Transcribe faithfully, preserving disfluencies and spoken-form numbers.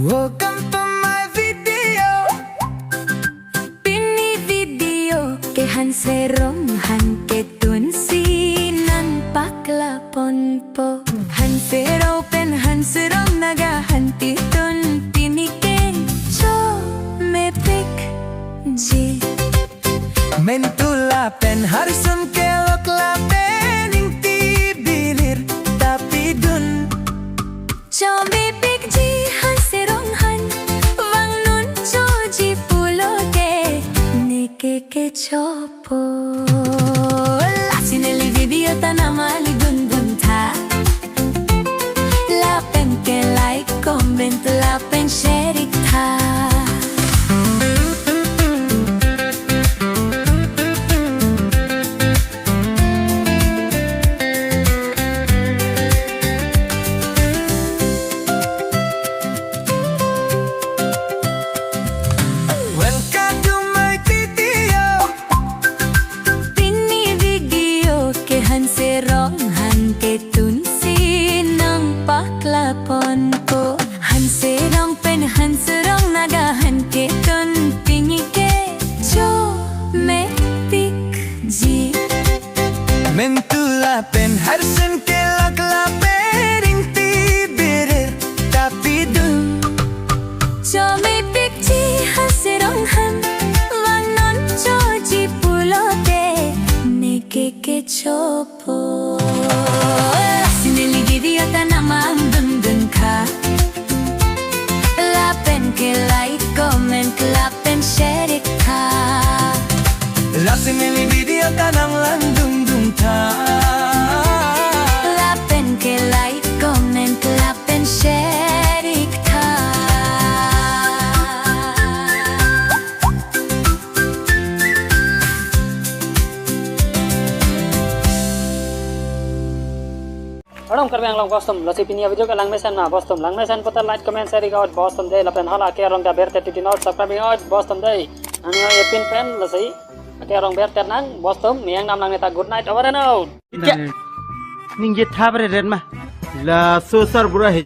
Welcome to my video. Pini video ke Hanse Ronghan ketunsi nangpaklaponpo. Hanse Rong pen Hanse Rong Naga Hantitun pini kecho mepikji. Mentu lapen Harsun kelok lapen Ingti Bilir ta pidun. Chomepikji Hanse Ronghan, vang non choji pulote neke kechopo. Lasi neli video ta nangmali dundun tha. Lapen ke like, comment, lapen share ik tha. Welcome to my video. Pini video ke Hanse Ronghan ketunsi nangpaklaponpo. Hanse Rong pen Hanse Rong Naga Hantitun pini kecho mepikji. Mentu lapen Harsun kelok lapen Ingti Bilir ta pidun. Chomepikji Hanse Ronghan, vang non choji pulote neke kechopo. Lasi neli video ta nangmang dundun tha. Lapen ke like, comment, lapen share ik tha. Lasi neli video ta nanglang dundun tha. Lapen ke like, comment, lapen share ik tha. Kardom Karbi Anglong bostum, lasi pini a-video ke langmesen ma bostum, langmesen puta like, comment, share ik ot bostum dei, lapen hala ke arong ta bertet titi not subscribe ik ot bostum dei. Ani oi epin pen lasi ke arong bertet nang bostum, miyang nam nang neta good night, over and out. Ke ningje thabre ren ma. Laso sarbura he